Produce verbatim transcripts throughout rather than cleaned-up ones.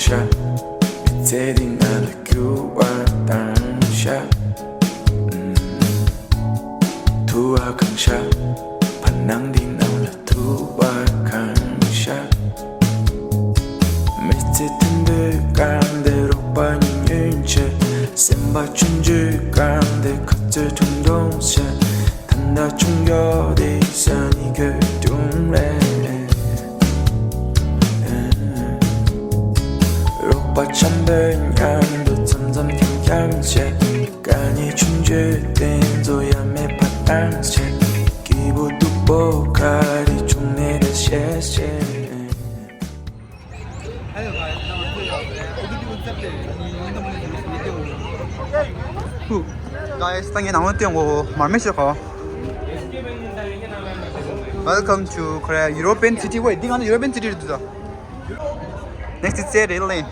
ཤ། མི་ཚེ་འདི་ང་ལ་འགྱུར་བ་བཏང་ཤག་ཐུ་བ་གང་ཤག་ཕ་ནང་འདི་ནང་ལ་ཐུ་བ་གང་ཤག་མི་ཚེ་མཐུན་པོའི་སྒང་དེ་རོགས་པ་གཉིས་ཉོན་ཆེ། སེམས་པ་ཆུང་ཆུང་སྒང་དེ་ཁ་རྩོད་ཐུང་ཐུང་བྱེད། ད་ལྟ་ཆུང་ཡོད་དེ་ས་ནི་གོད་ཐུང་རེད། རོགས་པ་འཆམ་པོའི་མཉམ་དུ་འཆམ་འཆམ་འཁྱམ་འཁྱམ་བྱེད། དཀའ་ངལ་ཆུང་ཆུང་དེ་ཚོ་ཡ་མེད་པ་བཏང་བྱེད། སྐྱིད་པོ་སྡུག་པོ་ག་རེ་བྱུང་མེད་ད་བཤད་བཤད། Hello guys, now I'm here. What did you accept it? You want the money to this video? Who? Guys, ད་ངས་ནང་ལ་སྟོན་གོ་མར་མེ་ཤོར་གོ། Welcome to Korea, European city. Wait, འདི་ག་ནི་European city རེད་འདུག་ད། Next is Red Lane.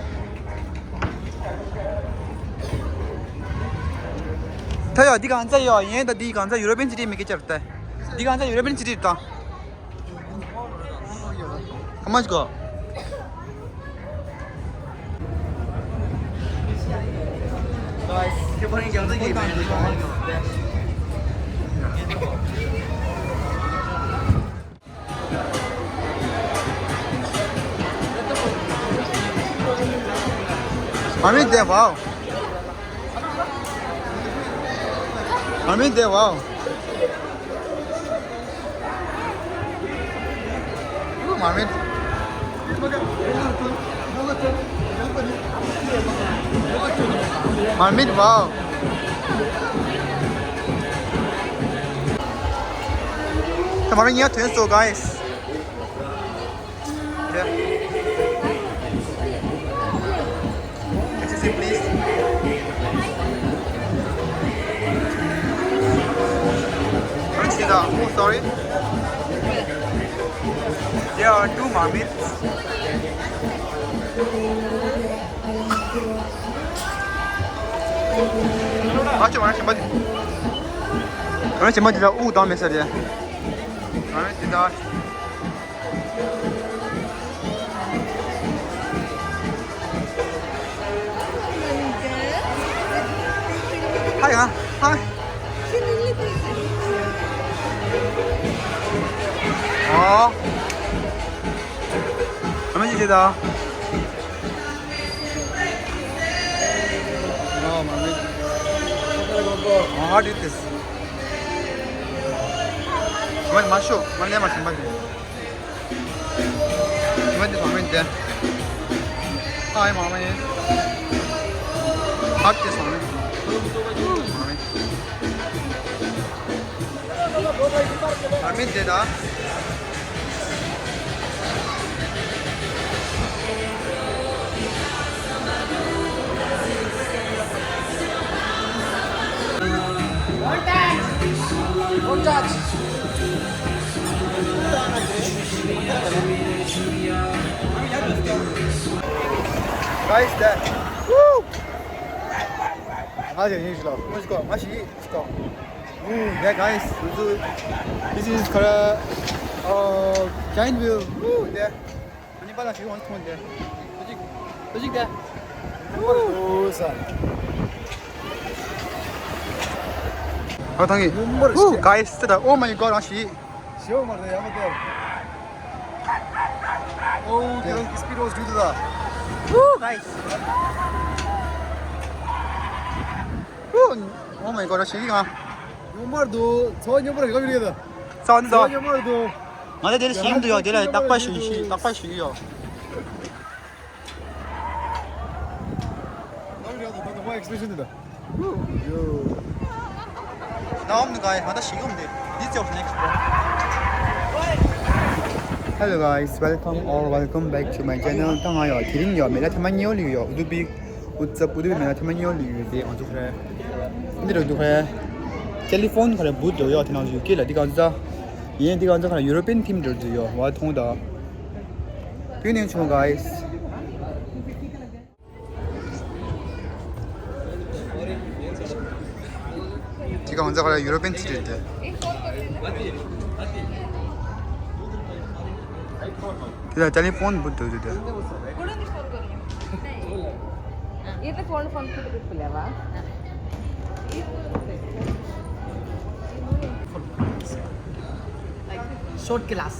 ད་ཡ་འདི་གང་ཚ་ཡ་ཡིན་ད། འདི་གང་ཚ་European city མི་སྐད་ཆ་རེད་ད། འདི་གང་ཚ་European city རེད་ད། How much go? Guys, མར་མེ་དེ་བའོ། མར་མེ་དེ་བའོ། མར་མེ། མར་མེ་བའོ། ད་མར་མེ་ཉལ་ཐོན་སོ་guys། Yeah. Excuse me, please. Don't see the, oh, sorry. There are two mermaids. ཨ་ཅོ་ང་རང་ཞིམ་པ་འདི། ང་རང་ཞིམ་པ་འདི་ལ་དབུགས་བཏང་མེད་ས་རེད། ང་རང་འདི་ལ། ཧའི་ཧ་ཧའི། ཨོ། ང་མ་ཅི་བྱེད་ད། ཨོ་མ་མི། ཨོ་ཧ་ཌི་ཏིས། ང་མ་ཤོ་ང་ལས་མ་ཤོ་མ་ཤོ། When is Marvin there? Hi, Marvin. Hot this Marvin. Marvin. Marvin there, da. Don't touch. Don't touch. Guys, there. Woo! Let's go. Let's go. Ooh, yeah, guys. This is Korea. Uh, giant whale. Ooh, there. Ani bala shi won thon de. Tojik. Tojik de. Ooh, sa. Oh, thank you. Ooh, guys, tada. Oh my God, ashi. Show mar de yama de. Oh, the speed was due to the. Ooh, guys. Ooh, oh my God, ashi ga. Number two, so number ga biri da. Sound da. Number two. Ngada dele shim du yo, dele takpa shi shi, takpa shi yo. Hello guys, welcome or welcome back to my channel. ད་ང་ཡོད་དེ་རིང་ཡོད་མེད་ལ་ཐེངས་མ་གཉིས་ཡོད་ལི་ཡོད། ཨུ་དུ་པི་ཨུ་ཙབ་ཨུ་དུ་པི་མེད་ལ་ཐེངས་མ་གཉིས་ཡོད་ལི་ཡོད་དེ་ང་ཚོ་ཁ་རེ་འདི་རུ་འདུག་ཁ་རེ། ཀེ་ལི་ཧྥོན་ཁ་རེ་བུད་དོ་ཡོད་དེ་ནང་ཚོ་ཡུ་ཀེ་ལ་འདི་གང་ཚོ་ཡིན་འདི་གང་ཚོ་ཁ་རེ་ཡུ་རོ་པིན་ཐིམ་འདྲ་འདུག་ཡོད་བ་མཐོང་ད། Good evening to you guys. དེ་གང་ཟག་ལ་ཡུ་རོ་པན་ཚིག་རེད་དེ། དེ་ལ་ཏེ་ལེ་ཕོན་བུད་འདུག་དེ། ये तो कौन कौन सी ट्रिप लेवा? Short class.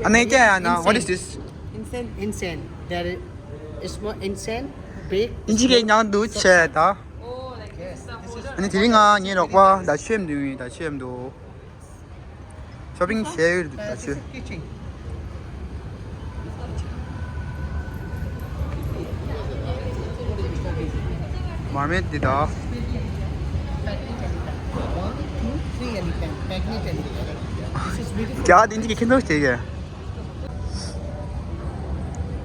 And then, yeah, no, what is this? Insane. Insane. There is small insane, big. Inchi ke nyang du che ta. Ani tiri nga ni rok wa da chem du da chem du. Shopping share da che. Mermaid di da. One, two, three elephant, magnet elephant. This is beautiful. क्या दिन की कितने के?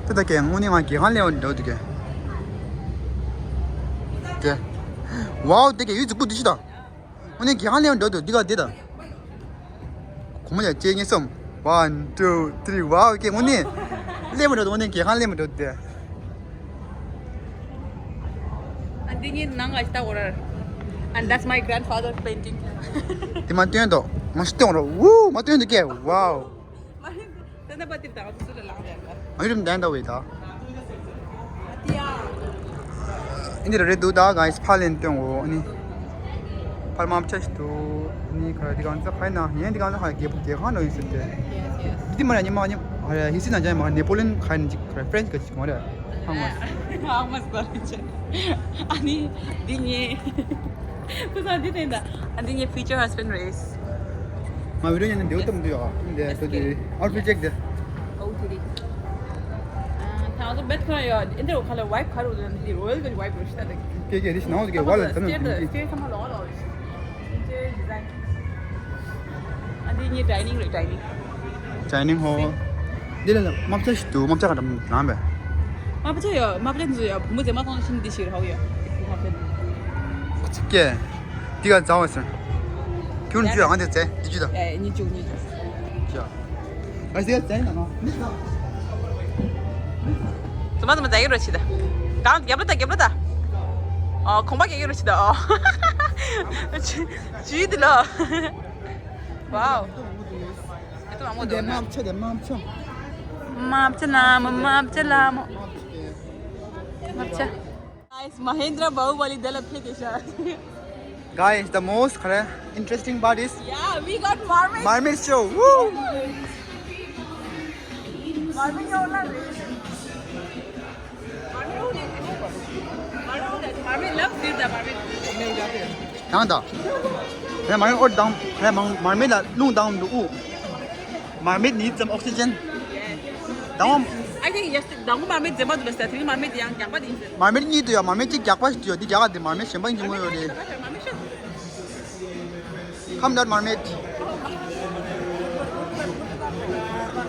ད་ད་གེ་དངོས་གནས་ང་རྒྱལ་ཁང་སླེབས་པ་འདྲ་འདུག་གེ། དེ། ཝའོ་དེ་གེ་ཡུལ་རྫིག་པོ་འདི་ཅི་དང་། དངོས་གནས་རྒྱལ་ཁང་སླེབས་པ་འདྲ་འདུག་འདི་ག་འདི་དང་། གོང་མ་ལ་གཅིག་གཉིས་གསུམ། One, two, three. ཝའོ་གེ་དངོས་གནས། སླེབས་པ་འདྲ་འདུག་དངོས་གནས་རྒྱལ་ཁང་སླེབས་པ་འདྲ་འདུག་དེ། And འདི་ངའི་ནང་ང་ཞིག་ལྟ་གོ་ར། And that's my grandfather painting. དེ་མ་སྟོན་དོ། མ་སྟོན་རོ། ཝུ་མ་སྟོན་དོ་གེ། ཝའོ། ད་ནི་པ་ཏིར་དང་སུ་ལ་ལངས་ཡ་ལ། ཨ་ཡུ་རིམ་ལྡན་ད་བས་ད། ཨ་ཏི་ཡ། ཨིན་དི་རེད་འདུག་ད་ག་ཨིས་ཕ་ལེན་སྟོན་འོ་ཨ་ནི། ཕར་མ་ཕྱ་ཞིག་འདུག་ཨ་ནི་ཁ་འདི་གང་ཚ་ཁ་ན་ཡན་འདི་གང་ཚ་ཁ་རྒྱལ་པོ་རྒྱལ་ཁང་ནང་ཡིན་ཟེར་ཏེ། Yes, yes. འདི་མ་ར་ཉི་མ་ཉི་མ་ཧི་སི་ན་ཇ་མ་ནེ་པོ་ལེན་ཁ་ནི་ཅིག་ཁ་ཕྲེན་ཅི་ག་ཅིག་མ་ར་ཧང་མ། ཧང་མ་སྐོར་ཅན། ཨ་ནི་འདི་ཉེ། ཁུ་ས་འདི་དེ་འདྲ། ཨ་འདི་ངའི་future husband རེད། ང་བི་ཌིའོ་ཉན་ནས་འདེའུ་ཏམ་འདུག་ཡོད་འདི་ཐུ་དེ་ཨའུ་ཕི་ཊི་ཅེག་དེ། ཨའུ་ཕི་ཊི་དེ། ད་ང་ཚོ་བེད་ཁོ་ན་ཡོད་འདི་འདྲ་ཁ་ལ་ཝའིབ་ག་རུ་འདི་རོ་ཡལ་གི་ཝའིབ་རུ་ཤི་ད་དེ། ཀེ་ཀེ་རི་ཤི་ནའོ་གི་ཝ་ལ་ཙམ་ནས་སི་ཊེར་སི་ཊེར་ཚང་མ་ལོག་ལོག་རེད། ཨ་འདི་ངའི་ཌའི་ནིང་རེད། ཌའི་ནིང་། ཌའི་ནིང་ཧོལ། འདི་ལ་ལ་དམག་ཆ་ཞིག་འདུག་དམག་ཆ་ག་འགྲམ་ནང་བས། དམག་ཆ་ཡོད། དམག་ཆ་འདི་ཚོ་ཡོད། བུ་མོ་རྫས་མ་གཏོང་ཤིན་འདི་ཞིག་རེད་ཧོ་ཡོད། དམག་ཆ་འདི། ཅི་སྐད། འདི་ག་ཛའ་བ་སོང་། ཁྱོད་ནི་ཅི་ཡོད་ང་འདི་རྫས་འདི་ཅི་དང་། ཨེ་ཉི་ཅུ་ཉི་ཅུ། ཅི་ཡོད། ཨ་ཟེར་ཙན་ན་ནོ། ཙུ་མ་ཙུ་མ་ཙ་ཡི་རོ་ཆི་ད། གང་རྒྱབ་ལ་ད་རྒྱབ་ལ་ད། ཨོ་ཁོང་པ་རྒྱག་གི་རོ་ཆི་ད་ཨོ། ཇུས་དེ་ལ། ཝའོ། ཨ་ཏུ་མ་མོ་དེ་དོ་ན། མ་བྱ་དེ་མ་བྱ། མ་བྱ་ལ་མོ་མ་བྱ་ལ་མོ། མ་བྱ། Guys, Mahendra Bahubali དེ་ལ་ཕེབས་ཤག Guys, the most interesting part is Yeah, we got mermaid. Mermaid show. Woo! Mermaid show ལ་རེད། Mermaid ལབ་ཟེར་ད་mermaid། ཡང་ད། ཧེ་མར་མེ་ཨོ་དང་ཧེ་མར་མེ་ལ་རླུང་དང་འདུག་ཨུ། མར་མེ་ནི་ཙམ་ཨོག་སི་ཇན། དང་བ། I think yes, དང་པོ་མར་མེ་རྫས་མ་འདུག་པ་ཟེར། དེ་རིང་མར་མེ་དེ་ཡང་རྒྱགས་པ་དེ་ཡིན་ཟེར། མར་མེ་གཉིས་འདུག་ཡ། མར་མེ་གཅིག་རྒྱགས་པ་ཞིག་འདུག་ཡ། འདི་རྒྱགས་པ་དེ་མར་མེ་གཞན་པ་གཉིས་མོ་ཡོད་རེད། མར་མེ་ཤོད། Come down, mermaid.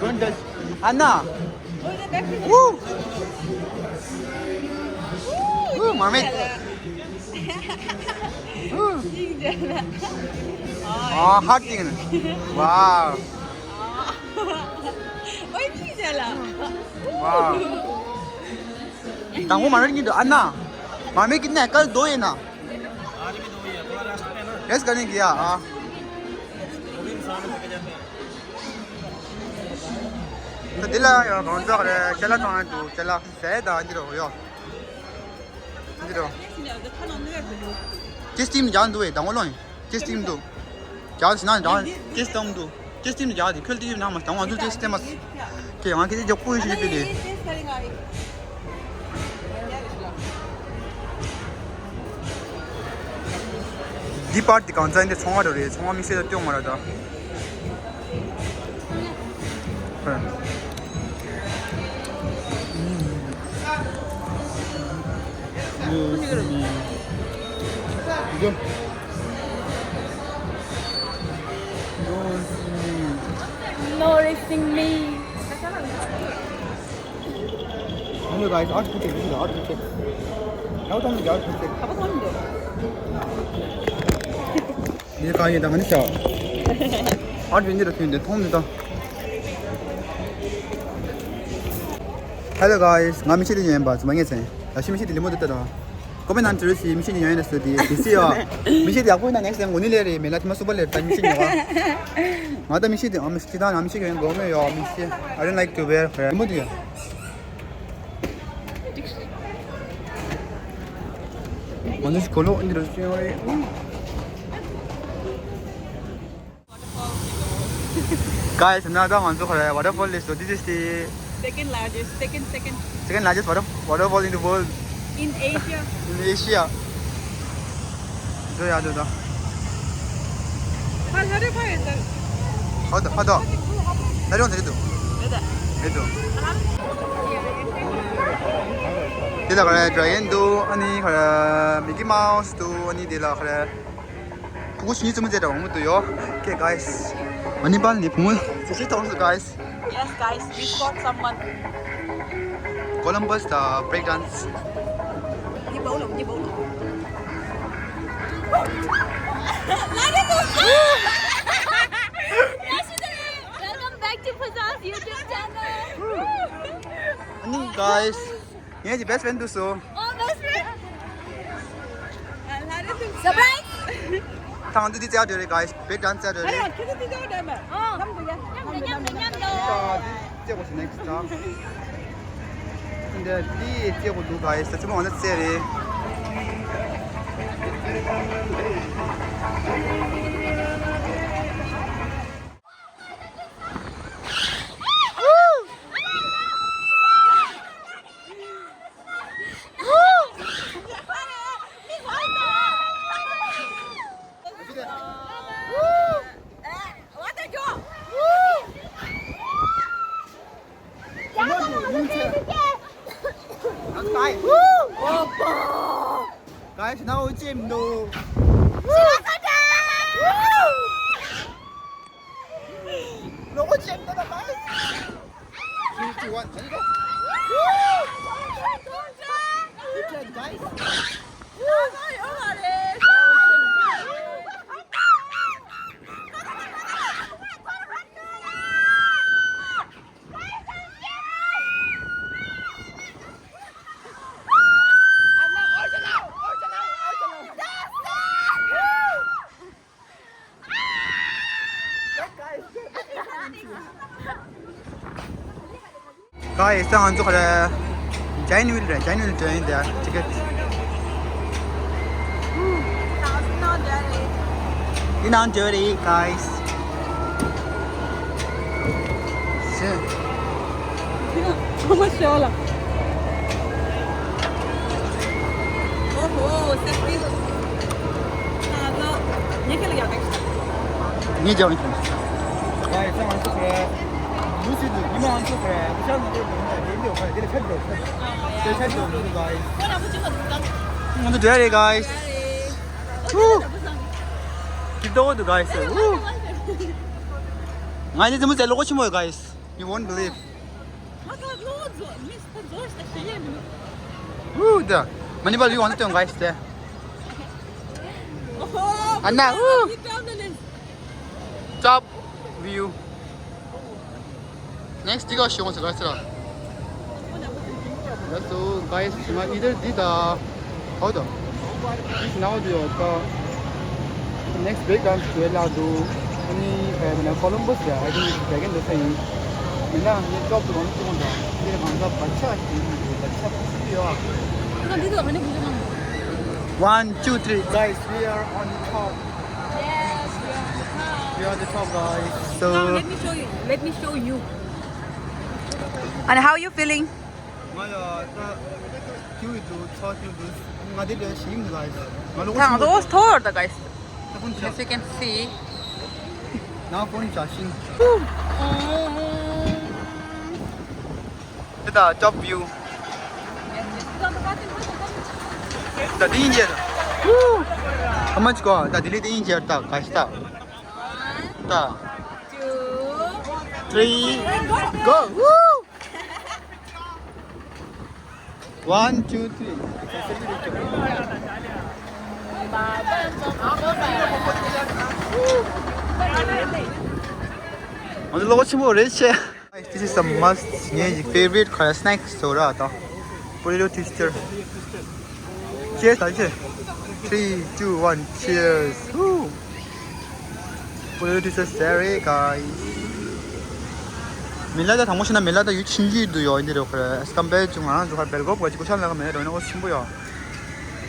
Don't touch. Anna. Woo! Woo, mermaid. Woo. Oh, hot thing. Wow. Wow. དང་པོ་མར་མེ་གཉིས་འདུག་ཨ་ན། མར་མེ་གཉིས་ནས་སྐལ་རྡོ་ཡིན་ན། རེས་ག་ནས་གི་ཡ་ཨ། ད་འདི་ལ་ཡང་གང་ཟག་རེད། ཅ་ལག་ཚང་ཡང་འདུག་ཅ་ལག་ཟས་དང་འདི་རུ་ཡོད། འདི་རུ། ཅི་སྟིམ་རྒྱག་འདུག་བས་དང་པོ་ལོ་ཡིན། ཅི་སྟིམ་འདུག་རྒྱག་ཟིན་ན་རྒྱག་ཅི་སྟིམ་འདུག་ཅི་སྟིམ་རྒྱག་དེ་ཁོལ་ཏི་ཡིབ་ནང་མ་དང་ང་ཚོ་ཅི་སྟིམ་མ། ཁྱེད་ང་ཁྱེད་ཅི་ཇོག་པོ་ཡིན་ཞིག་པི་དེ། འདི་པར་འདི་གང་ཚ་འདི་ཚོང་བ་རེད། ཚོང་བ་མི་ཤེས་ད་སྟོན་མ་ར་ད། Noticing me. Hello guys, art picture, this is art picture. Now tell me the art picture. ནི་གང་ཡིན་ད་ང་ནི་ཤ། ཨར་ཝིན་འདི་ལ་ཐོན་ཏེ་མཐོང་མི་ད། Hello guys, ང་མི་ཤེས་དེ་ཡིན་པ་ཚོ་མ་ངེས་ཚེ། ད་ཤི་མི་ཤེས་དེ་ལི་མོ་དེ་ལྟ་དང་། ཀོ་མེན་ནང་དུ་རུ་ཤི་མི་ཤེས་དེ་ཡོང་ཡིན་ན་སུ་དེ་དེ་སི་ཡོ། མི་ཤེས་དེ་ཡག་པོ་ཡིན་ན་ནེགསི་ཊའིམ་འོ་ནི་ལེ་རེ་མེ་ལ་ཐི་མ་སུ་པ་ལེ་ད་མི་ཤེས་ཉོ་བ། ང་ད་མི་ཤེས་དེ་ཨ་མི་ཤེས་དང་ང་མི་ཤེས་ཡོང་གོ་མེ་ཡོ་མི་ཤེས། I don't like to wear ལི་མོ་དེ་ཡོ། ང་ཚོ་གོ་ལོག་འདི་རུ་བྱོན་ཡོད་རེད། Guys, now the Hanzo Khare waterfall is so this is the Second largest, second, second. Second largest water, waterfall in the world. In Asia. In Asia. 저, 야, 저, 저. 아, 다리 봐야 돼. 하다, 하다. 다리 온 다리도. 얘다. 얘도. 얘다 그래, dragon 도 아니 그래, Mickey Mouse 도 아니 데라 그래. 보고 싶은 유튜브 제가 오늘 또 요. Okay, guys. 많이 봤네, 보면. 진짜 더 guys. Yes, guys, we caught someone. Columbus, the breakdance. Welcome back to Fazal's YouTube channel. 아니, guys. 얘 best friend 도 있어. Oh, best friend. Surprise. ཐང་འདི་བཙལ་འདོད་རེད། guys, break dance བཙལ་འདོད་རེད། ཨ་ཁྱེད་ཚོ་འདི་བཙལ་འདོད་མ། ཨོ། མཉམ་དུ་ཡ། མཉམ་དུ་མཉམ་དུ་མཉམ་དུ། ད་འདི་བཙལ་དགོས་སོ། next time། འདི་འདི་བཙལ་དགོས་འདུག guys། ད་ཅི་མ་འོང་ན་བཙལ་རེད། Guys, now it's him, no. Look at him, no, guys. Three, two, one, ready, go. Good job, guys. Guys, ད་ང་ཚོ་ག་རེ། January རེད། January join the ticket. ཡིན་ནའང་འདྲ་རེད། guys. ཁོ་མ་ཤོར་ལ། ཨོ་ཧོ། སེ་ཀི་རི་ཊི། ང་ཚོ་ཉེ་ཁེ་ལ་ཡག་ཏག་ཞིག་ངས་ཀྱང་ཁྱོད། guys, ང་ཚོ་ག་རེ། མུ་སི་དུ་ཉི་མ་ང་ཚོ་ག་རེ། བུ་ཤ་ང་ཚོ་ག་རེ། དེ་འདི་ག་རེ། དེ་ལ་ཆད་འགྲོ། ཆད་འགྲོ། དེ་ཆད་འགྲོ། ང་ཚོ་guys། ང་ཚོ་འདྲ་རེད། guys། ཧུ། ཀི་ཏོ་འདུག guys། ཧུ། ང་ཚོ་མུ་སི་ལོག་ཕྱི་མོ་guys། You won't believe. Woo, the Manipal view on the guys there. Anna, woo. Top view. Next, you go show us the restaurant. That's all, guys. Either did the Hold on. This now the, uh, next break dance to Ella do. Any, uh, Columbus, yeah, I think it's again the same. You know, you drop the one to one down. Here comes up, bacha, bacha, yeah. One, two, three. Guys, we are on the top. Yes, we are on the top. We are on the top, guys. So now let me show you. Let me show you. And how you feeling? ང་ཡ་ད་ཁྱིའུ་འདུག་ཚ་ཁྱིའུ་འདུག་ང་འདི་འདྲ་ཞིག་ཡིན་འདུག་guys། ང་ལོ་ད་ང་ཚོ་ཐོར་ད་guys། ད་ཕོན་ཆ། As you can see. ན་ཕོན་ཆ་ཤིང་། འདི་ད་top view། ད་འདི་ཡིན་རྒྱུ། ཧ་མ་ཅི་གོ་ད་འདི་ལི་འདི་ཡིན་རྒྱུ་ད་guys། ད་ད། Three, go! Woo! One, two, three. ང་ཚོ་ལོག་ཆེན་པོ་རེད་ཆེ། This is the must, ངའི་favorite ཁ་snacks ཟོ་ར་དང་། Potato twister. Cheers, ད་cheers. Three, two, one, cheers. Woo! Potato twister ཟེར་རེད་guys། མི་ལ་ད་དང་པོ་ཤེས་ན་མི་ལ་ད་ཡུལ་ཆུང་ཆུང་འདུག་ཡོད་འདི་རོ་ཁ། as compared to ང་རང་ཚོ་ཧར་སྦེལ་ཀོབ་ག་ཅིག་གོ་ཤ་ལ་ག་མེད་རོ་ན་ཨོ་ཆེན་པོ་ཡོད།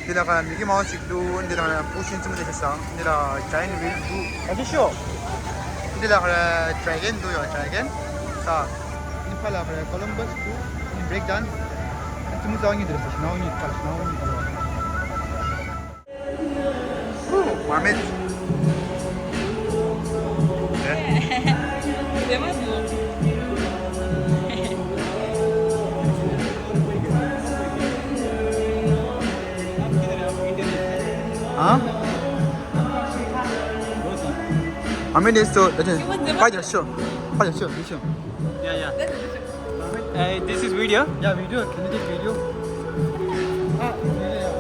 འདི་ལ་ཁ་མི་ཀི་མའོ་སི་ཞིག་འདུག་འདི་ལ་ཁ་པུ་ཤིན་ཙི་མ་ཞིག་ཞིག་འདི་ལ་ཇ་ཡན་ཝིལ་འདུག་ཨ་ཅི་ཤོ། འདི་ལ་ཁ་ཌ་རེ་གན་འདུག་ཡོ། ཌ་རེ་གན་ས། འདི་ཕ་ལ་ཁ་ཀོ་ལམ་བྷ་སི་འདུག་འདི་བྷི་རེག་ཌཱན། ཙི་མུ་ཙའོ་གཉིས་འདི་རེད། ཤི་ནའོ་གཉིས་ཕ་ལ་ཤི་ནའོ་གཉིས་ཕ་ལ། མར་མེད། ཨ། མར་མེད་ནས་སོ། ཕ་ཡ་ཤོ། ཕ་ཡ་ཤོ། ཡ་ཡ། Uh, this is video? Yeah, video. Can you take video? Ah, video, yeah.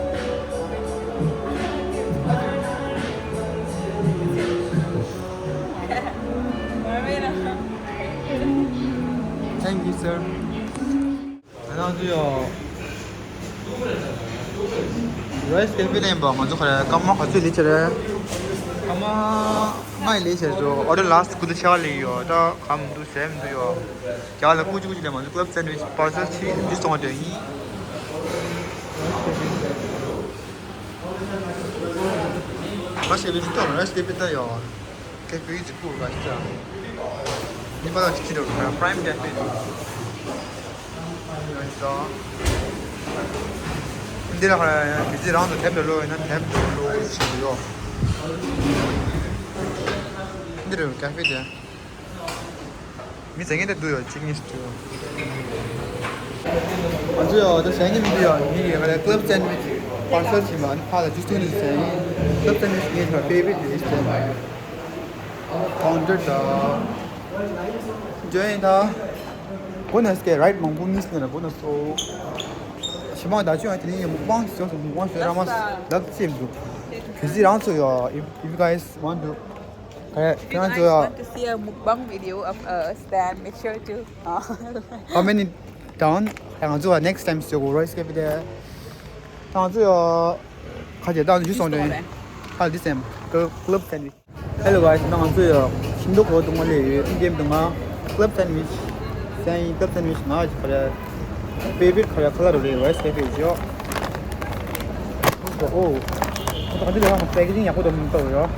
Thank you, sir. ང་རང་ཚོ་ཡོ། རའི་སི་ཀེ་ཕེ་ལེན་པ་ང་ཚོ་ཁ་ར་སྐར་མ་ག་ཚོད་ལས་བྱས་རེད། སྐར་མ་ལྔ་ལས་བྱས་རེད། ཨོ་ཌར་ལ་སི་ཊི་ཀུ་ཏུ་ཆ་ལས་ཡོ། ད་གམ་འདུག་ཟེར་མི་འདུག་ཡོ། རྒྱ་ལ་ཀུ་ཅི་ཀུ་ཅི་ལས་མ་འདུག་ཀླབ་སེན་ཝིཆ་པར་སལ་ཅིག་འདི་སོང་བ་དོན་ཡིན། ང་ཞེ་པོ་ཅིག་ཏོག་ང་ཞེ་པོ་ཏོག་ཡོད། ཀེ་ཕེ་ཡིན་ཅིག་ཀུ་ར་ཅིག་ཅང་། ནི་པ་ལ་ཅིག་ཅི་འདྲ་པ་རའི་མི་ཀེ་ཕེ་འདི་ལ་ཧ་ཡ་ཇི་རང་དུ་དེབ་འདྲ་ལོ་ཡིན་ན་དེབ་འདྲ་ལོ་ཞིག་ཡོད། འདི་རུ་ཀེ་ཕེ་དེ། མི་ཚེ་ངན་དེ་འདུག་ཡོད་ཅིག་ནི་སུ། ང་ཚོ་ཡོད་ད་ཟ་ཡ་མི་འདུག་ཡོད། ངའི་ཡོད་ཀླབ་སེན་ཝིཆ་པར་སལ་ཞིག་མ་ཨ་ནི་ཕ་ལ་ཇུས་ཐུང་ནི་ཟ་ཡ། ཀླབ་སེན་ཝིཆ་ངའི་ཧ་ཕེ་ཝ་རིཊ་ཌི་ཤི་ཟེར་ན། ཁོང་ཁྲོ་དང་། ཇོ་ཡིན་ད། གོ་ན་སྐད་རའིཊ་མང་པོ་མིས་ནས་ལ་གོ་ན་སོ། ཞི་མ་ད་ཆུ་ཡང་དེ་ནས་མུག་པང་ཞིག་སོ་མུག་པང་ཞིག་ར་མ་ལབ་ཅེས་འདུག་གལ་སྲིད་རང་ཚོ་ཡོད། If, if you guys want to, ཁ་ཁྱེད་རང་ཚོ་ཡོད། If you guys want to see a mukbang video of us, then make sure to comment it down. ང་ཚོ་next time ཞིག་གོ་རོ་སྐད་པི་དེ། ང་ཚོ་ཡོད། ཁ་ཆེ་ད་ཇུས་སོང་དོན། ཁ་ལ་འདི་སེམས་ཀླབ་སེན་ཝིཆ། Hello guys, ང་ཚོ་ཡོད་ཤིང་ཏོག་གོ་དུང་མ་ལས་ཡོད་ཨིན་ཇེམ་དུང་མ་ཀླབ་སེན་ཝིཆ་ཟ་ཡིན། ཀླབ་སེན་ཝིཆ་ང་ཡི་ཁ་ར་ཕེ་ཝ་རིཊ་ཁ་ར་ཁ་ལ་རུ་རེད་ཝེ་སི་ཀེ་ཕེ་ཡོད། ཨོ། ཁོ་ཚོ་ག་འདི་ལས་ཁ་པེ་ཀེ་ཇིང་ཡག་པོ་འདུག་མི་འདུག་ཡོད།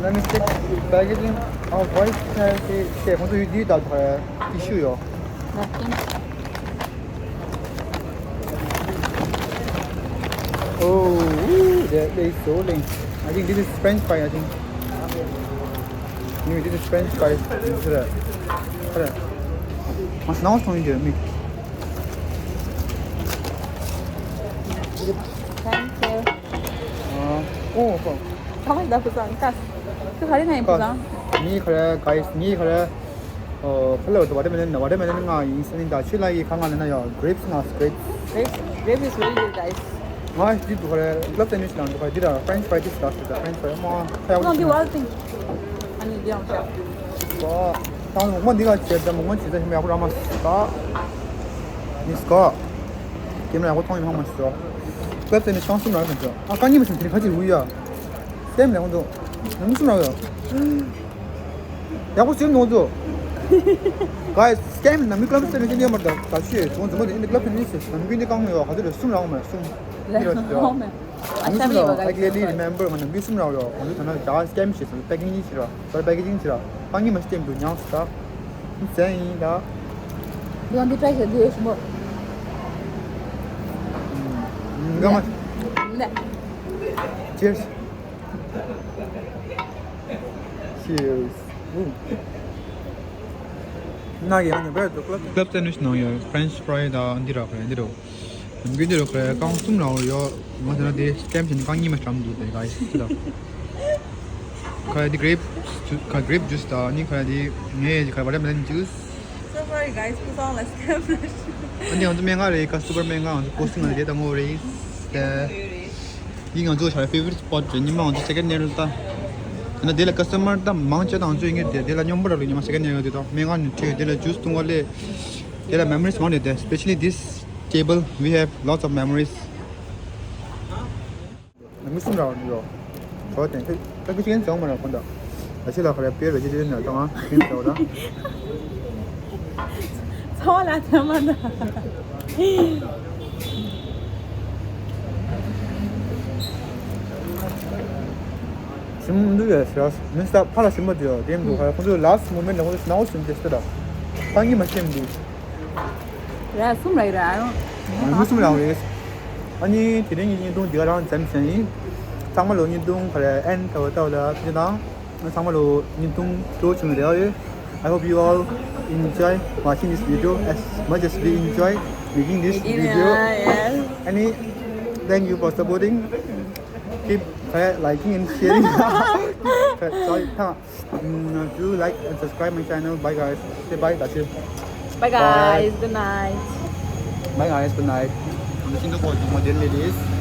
Let me check packaging. Oh, why is there a ཁོ་ཚོ་ཡོད་འདི་ད་ཁ་ར་ཊི་ཤུ་ཡོད། Napkin. Oh, ooh, that is so lean. I think this is French fry, I think. Maybe this is French fry. This is a, a, must now song you make. Thank you. Uh, oh, oh. Tama da kusan kas. Tu hari na kusan. Ni kare guys, ni kare. ཨོ། ཕ་ལོ་ཝ་ཊར་མེ་ལོན་ཝ་ཊར་མེ་ལོན་ང་ཡིན་ཟེར་ནི་ད་ཆུ་ལ་ཡི་གང་ང་ལ་ན་ཡོད། Grapes ང་grapes. Grape, grape is really good, guys. ང་འདི་འདུག་ག་རེ་ཀླབ་སེན་ཝིཆ་ནང་འདུག་ག་རེ་འདི་ལ་French fry this stuff is a French fry མོ་ཁ་ཡག་པོ། No, the wild thing. I need the ཨོ། ད་མོག་མ་འདི་ག་བྱེད་ད་མོག་མ་བྱེད་ད་ཧེ་མ་ཡག་པོ་ར་མ་ས་ད་ནི་སྐོ་ཀེམ་ར་ཡག་པོ་མཐོང་ཡིན་ཧ་མ་སོ། ཀླབ་སེན་ཝིཆ་རྐང་གསུམ་རག་མི་འདུག་ཨ་རྐང་གཉིས་མ་ཟིན་དེ་ཁ་ཅིག་འུ་ཡ། སེམས་ལས་ཁོང་ཚོ་ནང་གསུམ་རག་ཡོད། ཡག་པོ་ཟིན་ནོ་ཚོ། Guys, scam ནམ་རྒྱུན་ཀླབ་སེན་ཝིཆ་འདི་མར་ད་ད་ཆུ་ཡོད་ཚོང་འཛོམས་པ་དེ་འདི་ཀླབ་སེན་ཝིཆ་ཟེར་ནམ་རྒྱུན་འདི་རྐང་མ་ཡོད་ག་ཚོད་རེད་གསུམ་རག་མ་གསུམ། འདི་ར་ཟེར། I clearly remember ང་ནམ་རྒྱུན་གསུམ་རག་ཡོད་ག་ཚོད་ད་ན་ད་scam བྱེད་སོང་packaging བྱེད་ར་ད་packaging བྱེད་ར་ད་གཉིས་མ་scam འདུག་ཉག་ད་ཟན་ཡིན་ད། འདི་འདི་try བྱེད་འདི་ཡོད་ཤི་མོ། འགའ་མ། ནས། Cheers. Cheers. ན་གི་ཡང་ནི་བེར་འདུག་ལ། ཀླབ་སེན་ཝིཆ་ནང་ཡོད་French fry དང་འདི་རག་རེད་འདི་རོ། འདི་རོ་ཁ་རེ་རྐང་གསུམ་རག་ཡོད། ང་ཚོ་ན་དེ་སྐེམ་བྱས་ནས་རྐང་གཉིས་མ་བཀྲམ་འདུག་དེ་ག་ཡི་ད། ཁ་རེ་འདི་grape juice ཁ་grape juice དང་ནི་ཁ་རེ་འདི་ངའི་ཁ་རེ་watermelon juice. So sorry guys, who's on let's camera. ཨ་ནི་ང་ཚོ་སྨན་ཁང་རེད་ཀ་super སྨན་ཁང་ང་ཚོ་posting ང་ཚོ་དེ་དང་ངོ་རེད་དེ། འདི་ང་ཚོ་ཤར་favorite spot རེད། ཉི་མ་ང་ཚོ་second nail ད། ཡིན་ན་དེ་ལ་customer ད་མང་ཆེ་དང་ཚོ་ཡིན་གྱི་དེ་དེ་ལ་སྙོམས་པོ་ར་ལུག་ཉི་མ་second nail དེ་དང་སྨན་ཁང་ནས་ཁྲིད་དེ་ལ་juice བཏུང་བ་ལས། དེ་ལ་memories མང་རེད་དེ། Especially this table, we have lots of memories. ནང་མི་གསུམ་རག་ཡོད། གྲོགས་དེ་ཁྱོད་ཁྱོད་ཀྱི་ཅི་ཡན་བྱུང་མ་རག་ཁོང་ད། ཨ་ཕྱི་ལ་ཁ་རེ་དཔེ་རེ་ཅི་ཅི་ན་ད་ང་ཁྱོད་ཀྱི་ཅོག་ད། ཚ་བ་ལ་ཐེ་མ་ད། ཞིམ་འདུག་ཡ་ཤ། མི་ས་ཕ་ལ་ཞིམ་པ་འདུག་ཡ། དེ་འདུག་ཁ་ཁོང་ཚོ་last moment་ལ་ཁོང་ཚོ་ནའོ་ཞིམ་དེ་སྟེ་ད་ཕ་གི་མ་ཤེས་འདུག་ར་གསུམ་ར་ཡི་ར་ཨ་ཡོང་། མི་གསུམ་ར་རེད། ཨ་ནི་དེ་རིང་གི་བརྙན་ཐུང་འདི་ག་རང་མཚམས་བཞག་ཡིན། ཚང་མ་ལོ་བརྙན་ཐུང་ག་རེ་end་ལྟ་བ་ལྟ་བ་ལ་ཕྱི་དང་། ཚང་མ་ལོ་བརྙན་ཐུང་སྤྲོ་བྱུང་རེད་ཨ་ཡོད། I hope you all enjoy watching this video as much as we enjoy making this video. Any, thank you for supporting. Keep uh, liking and sharing. Sorry, th- mm, do like and subscribe my channel. Bye guys. Say bye, that's it. Bye guys. Good night. Bye guys. Good night. I'm looking forward to more daily videos.